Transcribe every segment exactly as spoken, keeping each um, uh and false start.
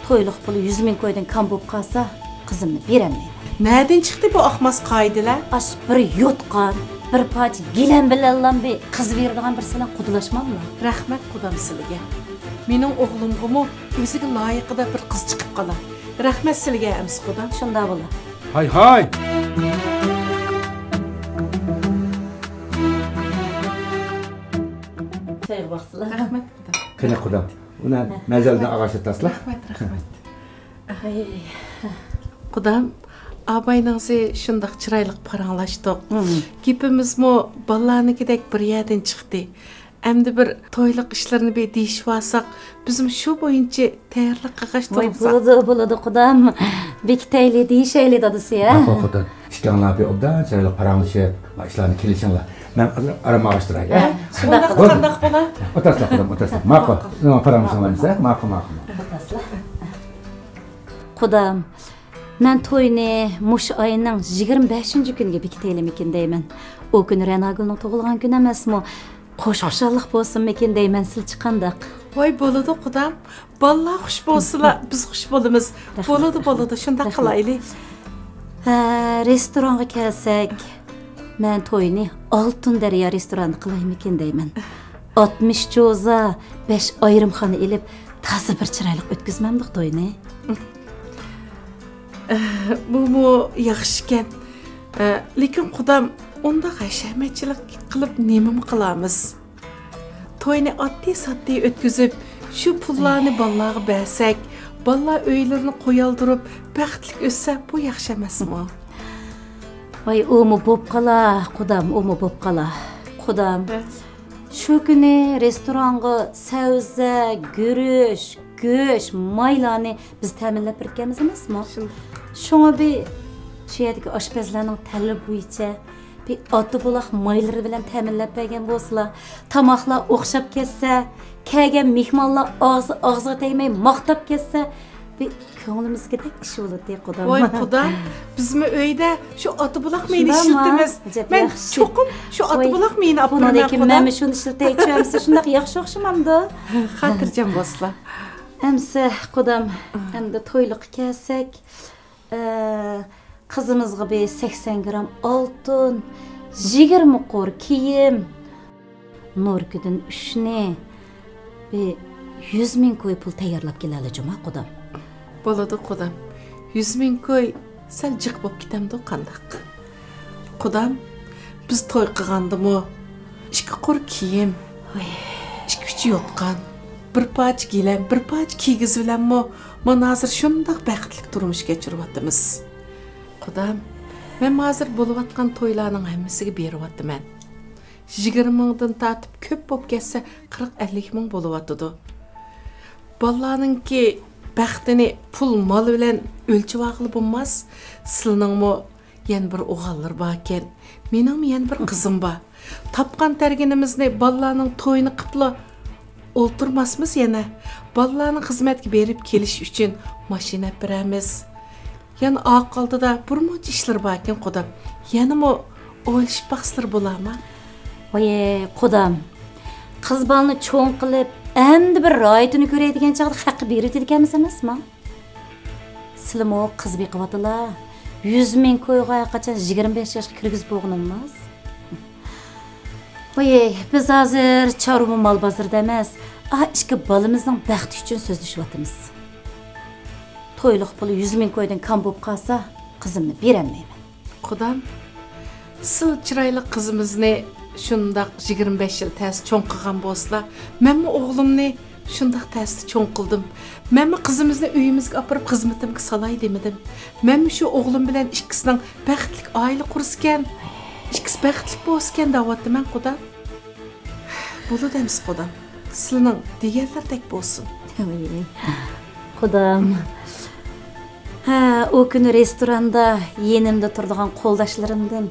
تويلۇق پۇل يۈز مىڭ كويدىن كام بولۇپ قالسا، قىزىمنى بېرەلمەيمەن. نەدىن چىقتى بۇ ئاقماس قائىدىلەر؟ ئاش بىر يوتقان، بىر پارچە گىلەم بىلەنلا بىر قىز بېرىدىغان بىرسى بىلەن قۇدىلاشماملا؟ رەھمەت قۇدام سىلىگە. مېنىڭ ئوغلۇمغىمۇ ئۆزىگە لايىقىدا بىر قىز چىقىپ قالا. رەھمەت سىلىگە ئەمىسە قۇدام. شۇنداق بولا. ھاي ھاي! چايغا باقسىلا. رەھمەت قۇدام. قېنى قۇدام. ئۇنى مەزەلدىن ئاغاچ ئاتاسلا. رەھمەت، رەھمەت. قۇدام، ئاباينىڭسى شۇنداق چىرايلىق پاراڭلاشتۇق. مم. گېپىمىزمۇ بالىلارنىڭكىدەك بىر يەردىن چىقتى. ئەمدى بىر تويلۇق ئىشلىرىنى بىر دېيىشىۋالساق، بىزمۇ شۇ بويىچە تەييارلىق قىلغاچ ۋاي، تۇرۇپساق. بولىدۇ، بولىدۇ، قۇدام. بېكىتەيلى، دېيىشەيلى، دادىسى، ھە؟ ماقۇل، قۇدام. ئىككىڭلار بىر ئوبدان چىرايلىق پاراڭلىشىپ، ما ئىشلارنى كېلىشىڭلار. مەن ھازىر ئارام ئاغاچ تۇراي، ھە؟ ھە، شۇنداق بولدى. قانداق بولا؟ ئولتۇرسىلا، قۇدام، ئولتۇرسىلا. ماقۇل. ماقۇل. سىزنىڭ پاراڭلىشىڭلار ئەمسە، ماقۇل، ماقۇل. ئولتۇرسىلا. قۇدام، مەن توينى مۇشۇ ئاينىڭ يىگىرمە بەشىنچى كۈنىگە بېكىتەيلىمىكىن دەيمەن. ئۇ كۈنى رەناگۈلنىڭ تۇغۇلغان كۈنى ئەمەسمۇ؟ خوش خۇشاللىق بولسۇنمىكىن دەيمەن، سىلچە قانداق؟ ۋاي، بولىدۇ، قۇدام. بالىلار خۇش بولسىلا، بىز خۇش بولىمىز. رەھمەت، بولىدۇ، رەھمەت. بولىدۇ، شۇنداق رەھمەت. قىلايلى. ھە، رېستورانغا كەلسەك، مەن توينى ئالتۇن دەريا رېستورانىدا قىلايمىكىن دەيمەن. ئاتمىش جوزا، بەش ئايرىم خانا ئېلىپ، تازا بىر چىرايلىق ئۆتكۈزمەمدۇق توينى؟ بۇمۇ ياخشىكەن. ئە، لېكىن قۇدام، ئۇنداق ھەشەمەتچىلىك قىلىپ نېمىمۇ قىلامىز؟ توينى ئاددىي-ساددىي ئۆتكۈزۈپ، شۇ پۇللارنى بالىلارغا بەرسەك، بالىلار ئۆيلىرىنى قويالدۇرۇپ، بەختلىك ئۆتسە، بۇ ياخشى ئەمەسمۇ؟ ۋاي، ئۇمۇ بوپ قالا، قۇدام، ئۇمۇ بوپ قالا. قۇدام، ھە؟ شۇ كۈنى رېستورانغا سەۋزە، گۈرۈچ، گۆش، مايلارنى بىز تەمىنلەپ بېرىدىكەنمىز ئەمەسمۇ؟ شۇنداق. شۇڭا بىر شۇ يەردىكى ئاشپەزلەرنىڭ تەلىپى بويىچە بىر ئاتا بۇلاق مايلىرى بىلەن تەمىنلەپ بەرگەن بولسىلا، تاماقلار ئوخشاپ كەتسە، كەلگەن مېھمانلار ئاغزى ئاغزىغا تەگمەي ماختاپ كەتسە، بىر كۆڭلىمىزگىدەك ئىش بولاتتى، قۇدام. ۋاي قۇدام، بىزمۇ ئۆيدە شۇ ئاتا بۇلاق مېيىنى ئىشلىتىمىز. ئەجەب ياخشى. مەن چوقۇم شۇ ئاتا بۇلاق مېيىنى ئاپىرىمەن، قۇدام. بۇنىڭدىن كېيىن مەنمۇ شۇنى ئىشلىتەي، چۈشەمسە شۇنداق ياخشى ئوخشىمامدۇ؟ خاتىرجەم بولسىلا. ئەمسە، قۇدام، ئەمدى تويلۇققا كەلسەك، ئە، قىزىمىزغا بىر سەكسەن گرام ئالتۇن، يىگىرمە قۇر كىيىم، نوركىدىن ئۈچنى، بىر يۈز مىڭ كوي پۇل تەييارلاپ كېلەيلى جۇما، قۇدام. بولىدۇ، قۇدام. يۈز مىڭ كوي سەل جىق بولۇپ كېتەمدۇ، قانداق؟ قۇدام، بىز توي قىلغاندىمۇ ئىككى قۇر كىيىم، ئىككى-ئۈچ يوتقان، بىر پارچە گىلەم، بىر پارچە كىگىز بىلەنمۇ مانا ھازىر شۇنداق بەختلىك تۇرمۇش كەچۈرۈۋاتىمىز. قۇدام، مەن ھازىر بولۇۋاتقان تويلارنىڭ ھەممىسىگە بېرىۋاتىمەن. يىگىرمە مىڭدىن تارتىپ كۆپ بولۇپ كەتسە، قىرىق ئەللىك مىڭ بولۇۋاتىدۇ. بالىلارنىڭكى بەختىنى پۇل، مال بىلەن ئۆلچىۋالغىلى بولماس. سىلىنىڭمۇ يەنە بىر ئوغۇللىرى باركەن. مېنىڭمۇ يەنە بىر قىزىم بار. تاپقان تەرگىنىمىزنى بالىلارنىڭ تويىنى قىپلا ئولتۇرماسمىز يەنە. بالىلارنىڭ خىزمەتكە بېرىپ كېلىشى ئۈچۈن ماشىنا ئەپ بېرەرمىز. يەنە ئارقا ئالدىدا بىر مۇنچە ئىشلىرى باركەن، قۇدام. يەنىمۇ ئويلىشىپ باقسىلىرى بولارما؟ ۋاي، قۇدام. قىز بالىنى چوڭ قىلىپ، ئەمدى بىر راھىتىنى كۆرەي دېگەن چاغدا خەققە بېرىۋېتىدىكەنمىز ئەمەسما؟ سىلىمۇ قىز بېقىۋاتىلا. يۈز مىڭ كويغا ھەرقاچان يىگىرمە بەش ياشقا كىرگۈزۈپ بولغىنىڭمىز. ۋاي، بىز ھازىر چارۋا مال بازىرىدا ئەمەس، ئا ئىككى بالىمىزنىڭ بەختى ئۈچۈن سۆزلىشىۋاتىمىز. تويلۇق پۇلى يۈز مىڭ كويدىن كام بولۇپ قالسا، قىزىمنى بېرەلمەيمەن. قۇدام، سىل چىرايلىق قىزىمىزنى شۇنداق يىگىرمە بەش يىل تەس چوڭ قىلغان بولسىلا، مەنمۇ ئوغلۇمنى شۇنداق تەستە چوڭ قىلدىم. مەنمۇ قىزىمىزنى ئۆيىمىزگە ئاپىرىپ خىزمىتىمگە سالاي دېمىدىم. مەنمۇ شۇ ئوغلۇم بىلەن ئىككىسىنىڭ بەختلىك ئائىلە قۇرسىكەن، ئىككىسى بەختلىك بولسىكەن دەۋاتىمەن، قۇدام. بولىدۇ ئەمىسە، قۇدام. سىلىنىڭ دېگەنلىرىدەك بولسۇن. ۋىي، قۇدام. ھە، ئۇ كۈنى رېستوراندا يېنىمدا تۇرىدىغان قولداشلىرىمدىن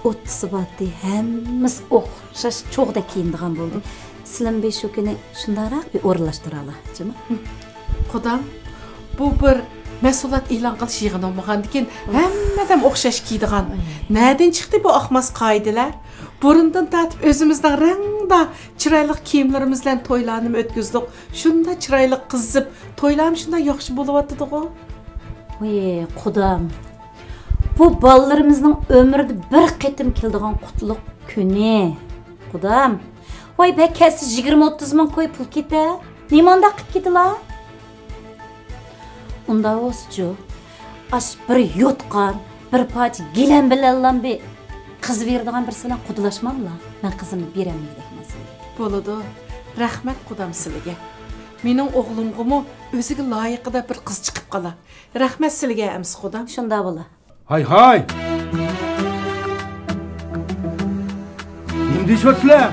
ئوتتۇزى بارتى، ھەممىسى ئوخشاش چوغدەك كىيىنىدىغان بولدى. سىلىم بىر شۇ كۈنى شۇنداقراق بىر ئورۇنلاشتۇرالا، جۇمۇ؟ قۇدام، بۇ بىر مەھسۇلات ئېلان قىلىش يىغىنى بولمىغاندىكىن، ھەممە ئادەم ئوخشاش كىيىدىغان. نەدىن چىقتى بۇ ئاقماس قائىدىلەر؟ بۇرۇندىن تارتىپ ئۆزىمىزنىڭ رەڭدار، چىرايلىق كىيىملىرىمىز بىلەن تويلارنىمۇ ئۆتكۈزدۇق. شۇنداق چىرايلىق قىزىپ، تويلارمۇ شۇنداق ياخشى بولۇۋاتىدىغۇ. ۋاي، قۇدام. بۇ بالىلىرىمىزنىڭ ئۆمرىدە بىر قېتىم كېلىدىغان قۇتلۇق كۈنى. قۇدام. ۋاي، بەك كەتسە يىگىرمە ئوتتۇز مىڭ كوي پۇل كېتە. نېمانداق قىپ كېتىلا؟ ئۇنداق بولسىچۇ، ئاش بىر يوتقان، بىر پارچە گىلەم بىلەنلا بىر قىز بېرىدىغان بىرسى بىلەن قۇدىلاشماملا؟ مەن قىزىمنى بېرەلمىگۈدەكمەن سىلىگە. بولىدۇ. رەھمەت قۇدام سىلىگە. مېنىڭ ئوغلۇمغىمۇ ئۆزىگە لايىقىدا بىر قىز چىقىپ قالا. رەھمەت سىلىگە ئەمىسە قۇدام. شۇنداق بولا. ھاي، ھاي! نېمە دېيىشىۋاتىسىلەر؟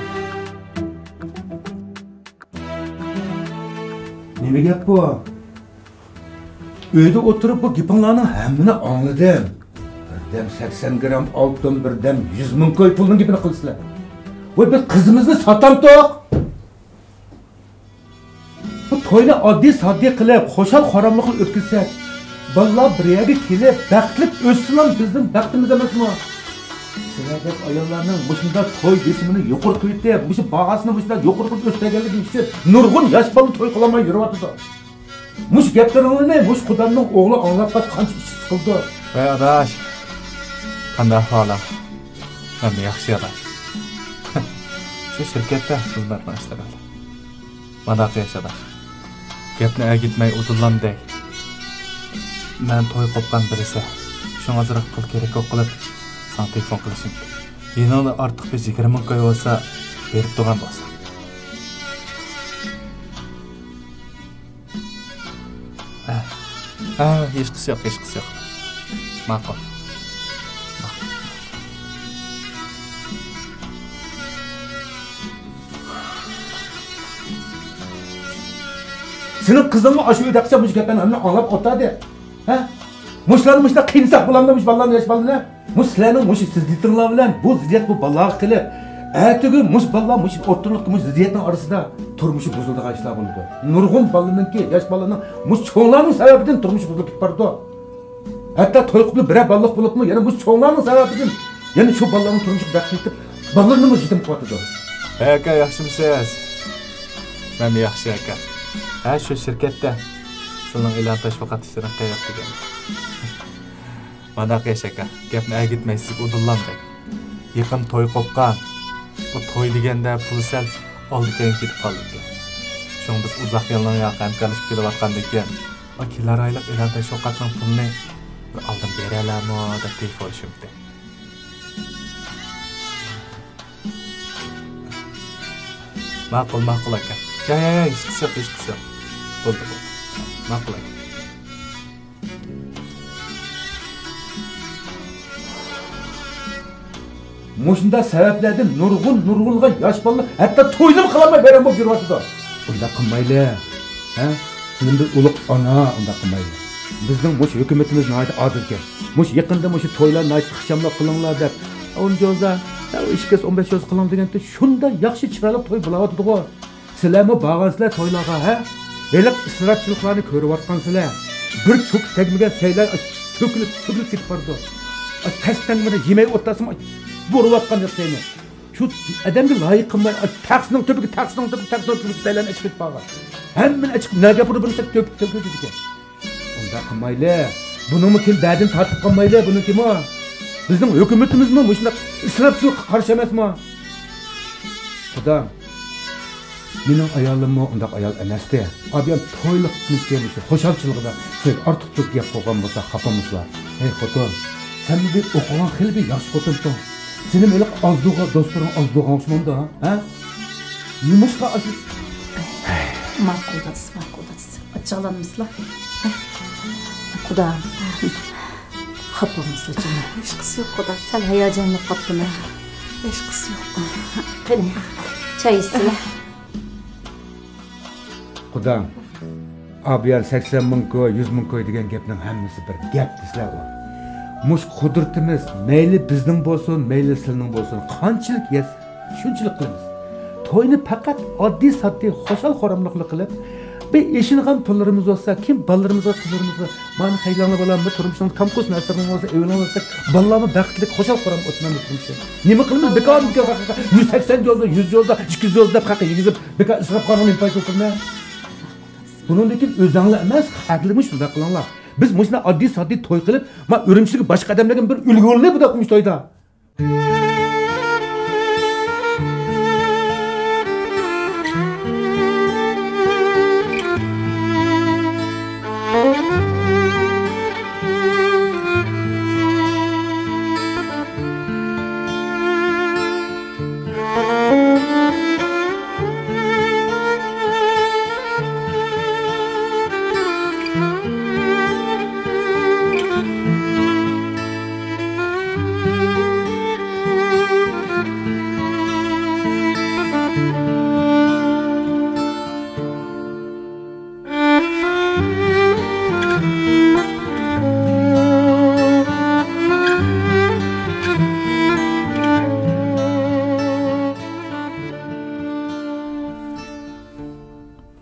نېمە گەپ بۇ؟ ئۆيدە ئولتۇرۇپ بۇ گېپىڭلارنىڭ ھەممىنى ئاڭلىدىم. بىردەم سەكسەن گرام ئالتۇن، بىردەم يۈز مىڭ كوي پۇلنىڭ گېپىنى قىلىسىلەر. ۋاي، بىز قىزىمىزنى ساتامتۇق؟ بۇ توينى ئاددىي-ساددىي قىلىپ، خۇشال-خۇراملىقلا ئۆتكۈزسەك، بالىلار بىر يەرگە كېلىپ، بەختلىك ئۆتسىلا، بىزنىڭ بەختىمىز ئەمەسمۇ؟ سىلەردەك ئاياللارنىڭ مۇشۇنداق توي بېسىمىنى يۇقىرى قىلىۋېتىپ، مۇشۇ باھاسىنى مۇشۇنداق يۇقىرى قىلىپ ئۆستۈرگەنلىكى ئۈچۈن نۇرغۇن ياش بالا توي قىلالماي يۈرۈۋاتىدۇ. مۇشۇ گەپلىرىڭلارنى مۇشۇ قۇدامنىڭ ئوغلى ئاڭلاپ قالسا قانچە ئىچى سىقىلىدۇ. ۋەي ئاداش، قانداق ئەھۋالىڭ؟ مەن ياخشى ئاداش. شۇ شىركەتتە خىزمەتنى ئىشلەۋاتىمەن. مانداق ياش ئاداش، گەپنى ئەگىتمەي ئۇدۇللام دەي. مەن توي قوپقان بىرسى، شۇڭا ئازراق پۇل كېرەك بولۇپ قېلىپ، ساڭا تېلېفون قىلىشىم. يېنىڭدا ئارتۇق بىر يىگىرمە مىڭ كوي بولسا، بېرىپ تۇرغان بولساڭ. ھە. ھە، ھېچقىسى يوق، ھېچقىسى يوق. ماقۇل. ماقۇل. سېنىڭ قىزىڭمۇ ئاشۇ ئۆيدە قىلسا مۇشۇ گەپلەرنى ھەممىنى ئاڭلاپ ئولتۇردى. ھە؟ مۇشۇلارنى مۇشۇنداق قىينىساق بولامدۇ مۇشۇ بالىلارنى، ياش بالىنى؟ مۇشۇ سىلەرنىڭ مۇشۇ زىددىيىتىڭلار بىلەن بۇ زىددىيەت بۇ بالىلارغا قېلىپ، ئەتىگۈن مۇشۇ بالىلار مۇشۇ ئوتتۇرىلىقتا مۇشۇ زىددىيەتنىڭ ئارىسىدا تۇرمۇشى بۇزۇلىدىغان ئىشلار بولىدۇ. نۇرغۇن بالىنىڭكى، ياش بالىنىڭ مۇشۇ چوڭلارنىڭ سەۋەبىدىن تۇرمۇشى بۇزۇلۇپ كېتىپ بارىدۇ. ھەتتا توي قىلىپلا بىرەر بالىلىق بولۇپمۇ يەنە مۇشۇ چوڭلارنىڭ سەۋەبىدىن يەنە شۇ بالىلارنىڭ تۇرمۇشىغا بەخت يېتىپ، بالىلىرىنىمۇ يېتىم قىلىۋاتىدۇ. ھەي ئاكا، ياخشىمۇسىز؟ مەن ياخشى ئاكا. ھە، شۇ شىركەتتە سىلىنىڭ ئېلان تەشۋىقات ئىشلىرىنى قىلىۋاتىدىكەن. مانداق ياش ئاكا، گەپنى ئەگىتمەي سىزگە ئۇدۇللام دەي. يېقىن توي قوپقان. بۇ توي دېگەندە پۇل سەل ئالدى كەينى كېتىپ قالىدىكەن. شۇڭا بىز ئۇزاق يىلنىڭ ياقى ھەمكارلىشىپ كېلىۋاتقاندىكىن، ئا، كېلەر ئايلىق ئېلان تەشۋىقاتنىڭ پۇلىنى بىر ئالدىن بېرەلەرمۇ دەپ تېلېفون ئۇرۇشۇپتۇ. ماقۇل، ماقۇل ئاكا. يا، يا، يا، ھېچقىسى يوق، ھېچقىسى يوق. بولدى، بولدى. ماقۇل ئاكا. مۇشۇنداق سەۋەبلەردىن نۇرغۇن، نۇرغۇنلىغان ياش بالىلار ھەتتا توينىمۇ قىلالماي ۋەيران بولۇپ يۈرۈۋاتىدۇ. ئۇنداق قىلمايلى. ھە؟ سىلىمدىن ئۇلۇغ ئانا ئۇنداق قىلمايلى. بىزنىڭ مۇشۇ ھۆكۈمىتىمىز ناھايىتى ئادىلكەن. مۇشۇ يېقىندا مۇشۇ تويلار ناھايىتى ئىخچاملىق قىلىڭلار دەپ، ئون جوزا، ھە، ئۇ ئىككى يۈز ئون بەش جوزا قىلىڭ دېگەنتى شۇنداق ياخشى چىرايلىق توي بولاۋاتىدىغۇ. سىلەرمۇ بارغانسىلەر تويلارغا، ھە؟ ھېلىقى ئىسراپچىلىقلارنى كۆرۈۋاتقانسىلەر. بىر چوكا تەگمىگەن سەيلەر تۆكۈلۈپ، تۆكۈلۈپ كېتىپ بارىدۇ. قەستەن مانا يېمەي ئولتۇرسىمۇ بۇرۇۋاتقان يوق سەينى. شۇ ئادەمگە لايىق قىلماي، تەخسىنىڭ تۈپىگە، تەخسىنىڭ تۈپىگە، تەخسىنىڭ تۈپىگە سەيلەرنى ئېچىپ كېتىپ بارغان. ھەممىنى ئېچىپ نەگە بۇرۇپ بىرسى تۆكۈپ، تۆكۈپ كېتىدىكەن. ئۇنداق قىلمايلى. بۇنىڭمۇ كىم بەدىنى تارتىپ قالمايلى، بۇنىڭكىمۇ. بىزنىڭ ھۆكۈمىتىمىزمۇ مۇشۇنداق ئىسراپچىلىققا قارشى ئەمەسمۇ؟ قۇدام، مېنىڭ ئايالىممۇ ئۇنداق ئايال ئەمەستى. ئابىيان تويلۇقنىڭكى مۇشۇ خۇشالچىلىقىدا سىلەرگە ئارتۇقچە گەپ قىلغان بولسا خاپىمىسىلەر. ھەي خوتۇن، سەن بىر ئوقۇغان خېلى بىر ياخشى خوتۇنتۇڭ. سېنىڭ ھېلىقى ئاز دوغا دوستلىرىڭ ئاز دوغاڭ ئوخشىمامدۇ، ھە؟ نېمىشقا ئاشۇ؟ ماقۇل دادىسى، ماقۇل دادىسى. ئاچچىقلانمىسىلا. قۇدا. خاپا بولمىسىلا جېنىم. ھېچقىسى يوق، قۇدا. سەل ھاياجانلىنىپ قاپتىمەن. ھېچقىسى يوق. قېنى، چاي ئىچسىلە. قۇدام، ئابىيان سەكسەن مىڭ كوي، يۈز مىڭ كوي دېگەن گەپنىڭ ھەممىسى بىر گەپ دېسىلە ئۇ. مۇشۇ قۇدرىتىمىز مەيلى بىزنىڭ بولسۇن، مەيلى سىلىنىڭ بولسۇن، قانچىلىك يەتسە، شۇنچىلىك قىلىمىز. توينى پەقەت ئاددىي-ساددىي، خۇشال-خۇراملىقلا قىلىپ، بىر ئېشىنغان پۇللىرىمىز بولسا، كىم بالىلىرىمىزغا، قىزلىرىمىزغا، مانا خەيلەڭلار بولا، بۇ تۇرمۇشىڭىز كامكوس نەرسىلىرىڭىز بولسا، ئۆيلىرىڭىز بولسا، بالىلارمۇ بەختلىك، خۇشال-خۇرام ئۆتمەمدۇ تۇرمۇشى. نېمە قىلىمىز؟ بىكار، بىكار، يۈز سەكسەن يولدا، يۈز يولدا، ئىككى يۈز يولدا دەپ، قاقا يېگۈزۈپ، بىكار ئىسراپ قىلغان نېمە پايدا قىلىمىز؟ بۇنىڭدىن كېيىن ئۆزەڭلار ئەمەس، خەقلىكمۇ شۇنداق قىلىڭلار. بىز مۇشۇنداق ئاددىي-ساددىي توي قىلىپ، ما ئۈرۈمچىدىكى باشقا ئادەملەرگە بىر ئۈلگە بولىلى بۇنداق قىلمىش تويدا.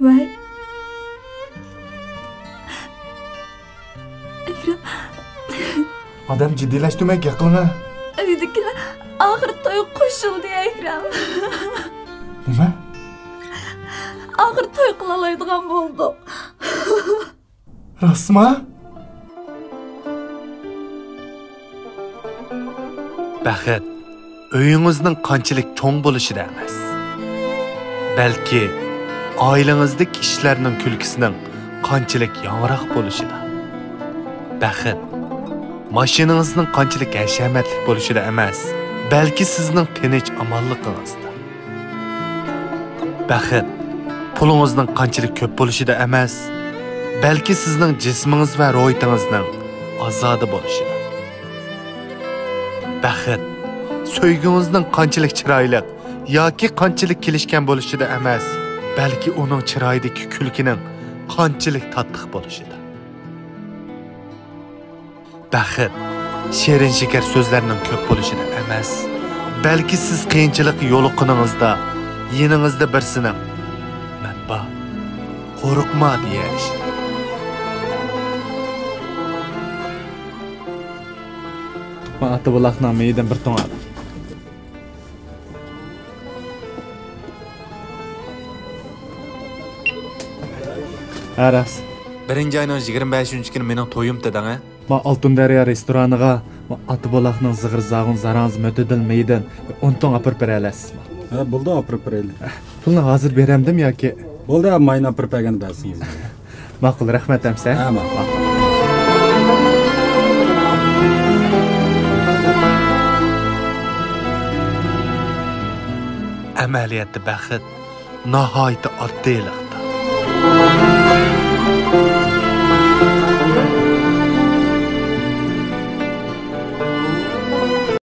ۋەي. ئەكرەم. ئادەم جىددىيلەشتۈرمەي گەپ قىلىڭە. ئۆيدىكىلەر ئاخىر تويغا قوشۇلدى، ئەكرەم. نېمە؟ ئاخىر توي قىلالايدىغان بولدۇق. راستما؟ بەخت ئۆيىڭىزنىڭ قانچىلىك چوڭ بولۇشىدا ئەمەس، بەلكى ئائىلىڭىزدىكى كىشىلەرنىڭ كۈلكىسىنىڭ قانچىلىك ياڭراق بولۇشىدا. بەخت ماشىنىڭىزنىڭ قانچىلىك ھەشەمەتلىك بولۇشىدا ئەمەس، بەلكى سىزنىڭ تىنچ-ئامانلىقىڭىزدا. بەخت پۇلىڭىزنىڭ قانچىلىك كۆپ بولۇشىدا ئەمەس، بەلكى سىزنىڭ جىسمىڭىز ۋە روھىيىتىڭىزنىڭ ئازادە بولۇشىدا. بەخت سۆيگۈڭىزنىڭ قانچىلىك چىرايلىق ياكى قانچىلىك كېلىشكەن بولۇشىدا ئەمەس، بەلكى ئۇنىڭ چىرايىدىكى كۈلكىنىڭ قانچىلىك تاتلىق بولۇشىدا. بەخت شېرىن شېكەر سۆزلەرنىڭ كۆپ بولۇشىدا ئەمەس، بەلكى سىز قىيىنچىلىققا يولۇققىنىڭىزدا يېنىڭىزدا بىرسىنىڭ «مەن بار، قورقما» دېيەلىشىدە. مانا ئاتا بۇلاقنىڭ مېيىدىن بىر تۇڭ ئال. ھە، راست. بىرىنچى ئاينىڭ يىگىرمە بەشىنچى كۈنى مېنىڭ تويۇم دېدىڭ، ھە؟ ما ئالتۇن دەريا رېستورانىغا ما ئاتا بۇلاقنىڭ زىغىر زاغۇن زاراڭزا مۆتىدىل مېيىدىن ئون تۇڭ ئاپىرىپ بېرەلەيسىزمۇ؟ ھە، بولدى، ئاپىرىپ بېرەيلى. پۇلنى ھازىر بېرەمدىم ياكى؟ بولدى، ماينى ئاپىرىپ بەرگەندە بەرسىڭىز. ماقۇل، رەھمەت ئەمسە. ھە، ماقۇل. ئەمەلىيەتتە بەخت ناھايىتى ئاددىيلىقتا.